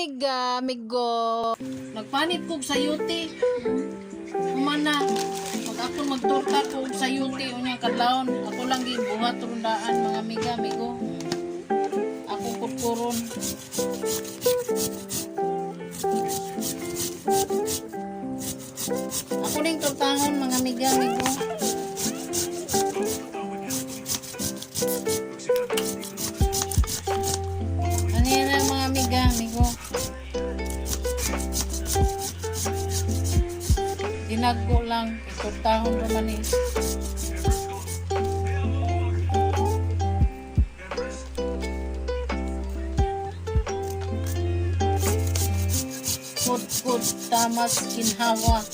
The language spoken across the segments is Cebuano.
Amiga, amigo. Nagpanit kog sayuti. Humana. Pag ako magtorta ko og sayuti unya kadlawon, ako lang gibuhat rundaan, mga amiga, amigo. Ako kutkuron. Ako ning tortahon, mga amiga, amigo. Ano yan ang mga amiga, amigo? Dinagko lang, itortahon raman eh. Kudkod tamas kinhawa.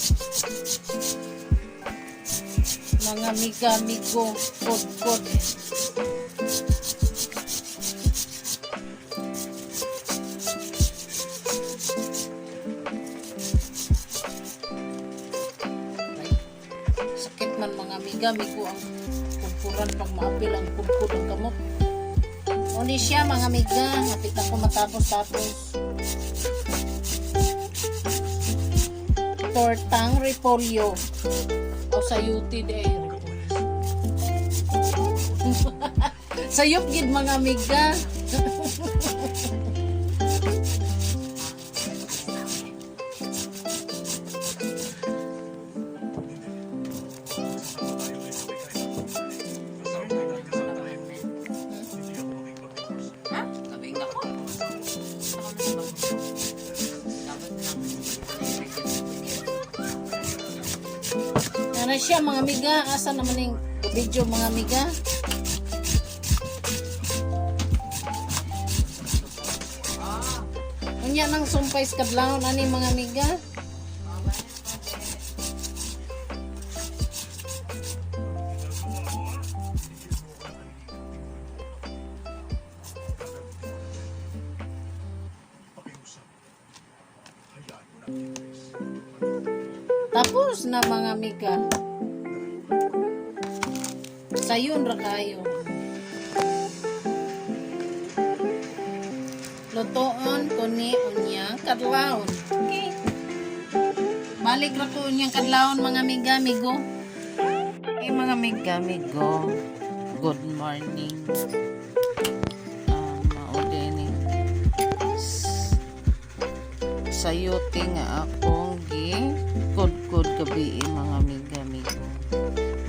Mga amiga, amigo, kudkod. Ay, sakit man, mga amiga, amigo, ang kudkuran pag maapil ang kudkod ang kamot. O ni siya, mga amiga, hapit ako matapos-tapos. Tortang repolyo. O sayuti de. Sayop gid, mga amiga. Ha? Sabi nga ko. Ano siya, mga amiga? Asa naman yung video, mga amiga? Unya nang sumpay sa kadlawon ani, mga amiga. Tapos na, mga amiga. Sayon ra kayo. Lutoon ko ni unyang kadlawon. Okay. Balik ra ko unyang kadlawon, mga amiga, amigo. Hey, mga amiga, amigo. Good morning. Mao din eh. Sayuti nga akong gi kudkod gabi eh, mga amiga, amigo.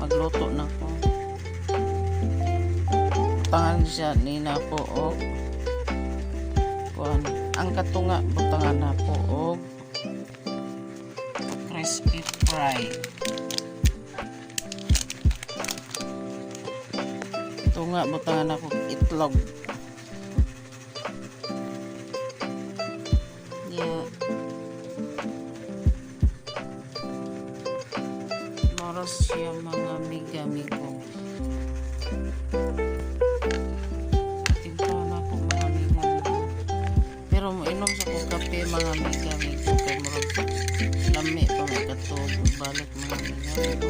Magluto na ko. Butangan siya ni na ko og kuan. Ang katunga butangan na ko og crispy fry. Tunga butangan ako itlog. Yeah. Moros siya, mga amiga, amigo. Timpla na ako, mga amiga, amigo. Pero mo inom sa kong kape, mga amiga, amigo, kay murag lami pa may katog balik, mga amiga, amigo.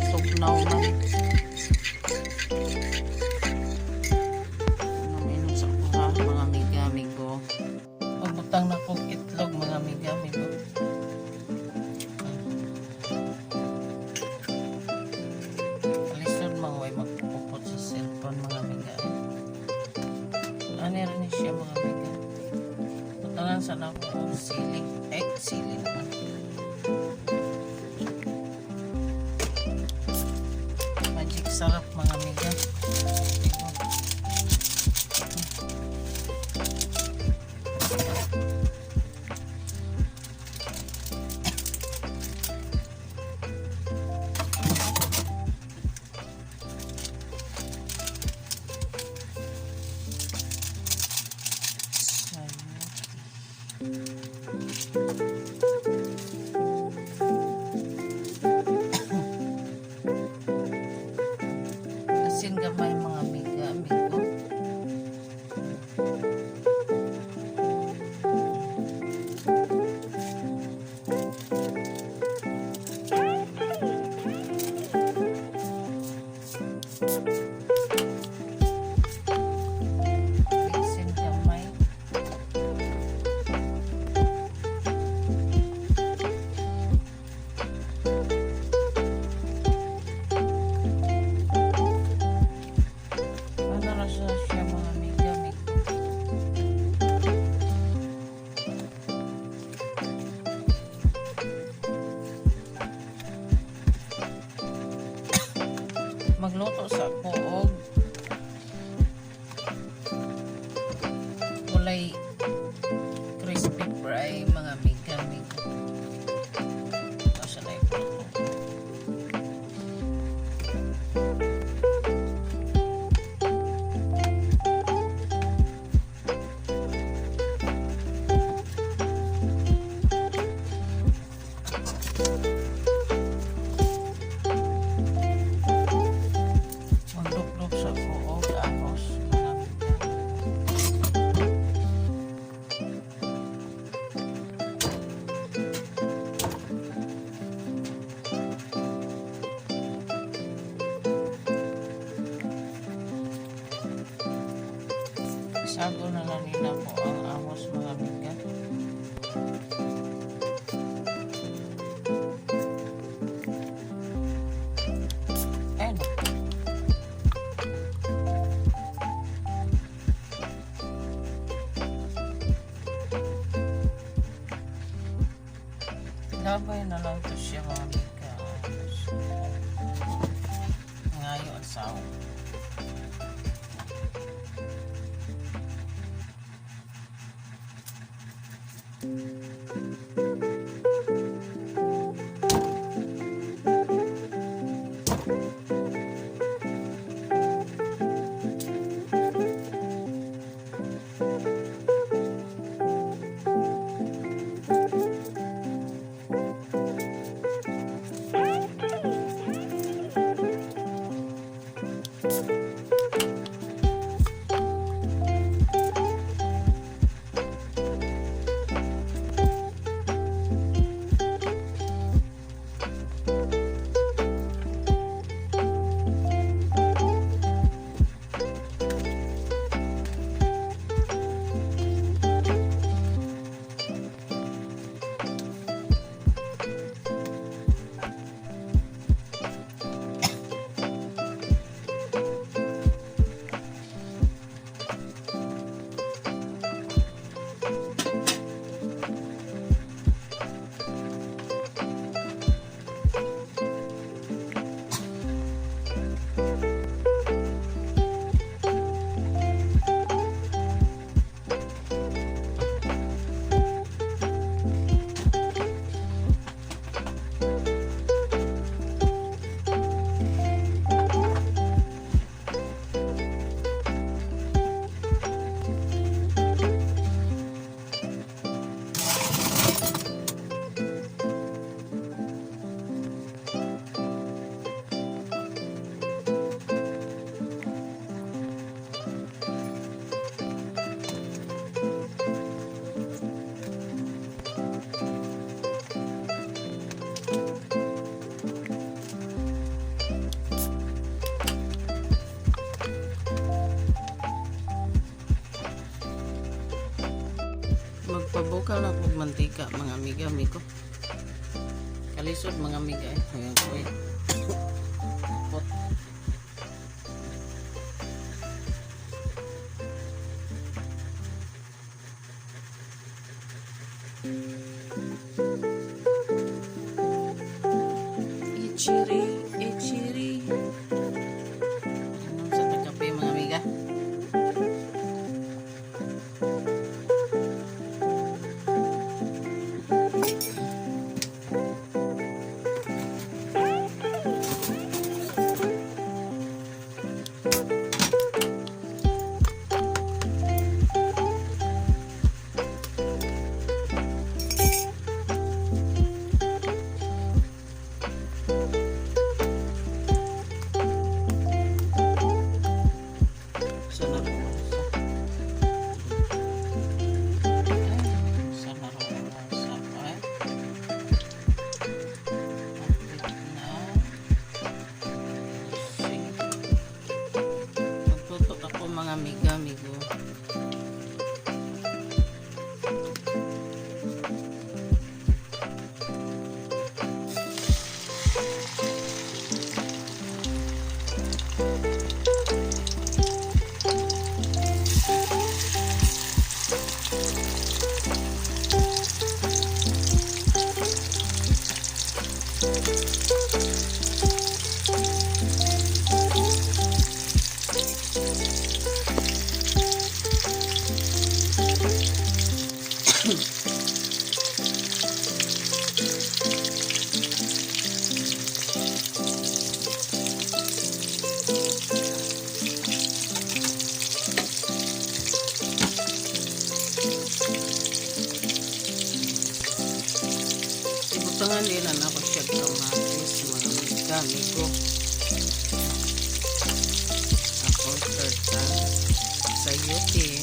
Tugnaw man. Inom inom sa kuha, mga amiga, amigo. Magbutang na kong itlog, mga amiga, amigo. Alisod mga way magpupot sa cellphone, mga amiga. Ano rin ni siya, mga amiga. Butangan sa na ako og sili. Eh, sili naman. Magic sarap, mga amiga. Magluklok sa buog ahos, mga amiga. Sago na lang nila po ang ahos, mga amiga. Ayun. Labay na lang to siya, mga amiga. Ngayo ang sawo. Magpabukal ako og mantika, mga amiga, amigo. Kalisod, mga amiga, eh. Ayan ko eh. Pot. Ichiri, ichiri. Inom sa tagkape, mga amiga. Butangan din na ako siya kamatis, mga amiga, amigo. Akong torta sayote.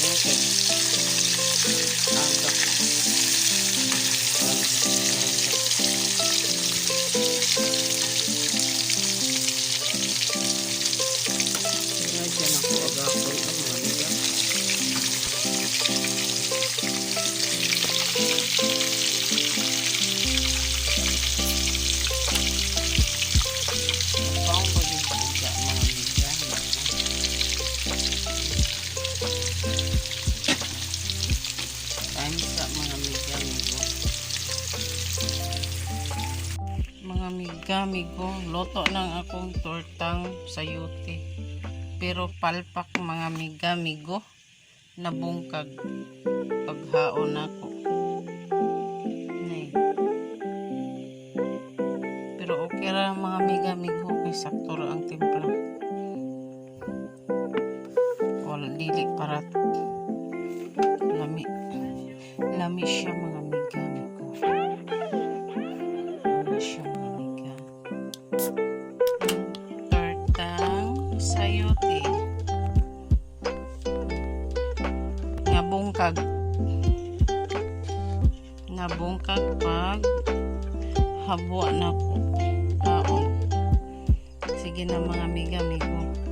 Okay. Aga. Aga. Kaya dyan ako agapon ang mga amiga. Paong pag-ibuga, mga amiga. Time sa mga amiga, amigo. Mga amiga, amigo, luto ng akong tortang sayote. Pero palpak, mga amiga, amigo, nabungkag paghaon ako. Nay. Pero okay ra, mga amiga, amigo, kay sakto ra ang timpla. Wala dili para lami. Lami siya, mga amiga, amigo. Lami siya, mga amiga. Tortang sayote. Nga bungkag. Nabungkag pag habwa na ko. Kaon. Sige na, mga amiga, amigo.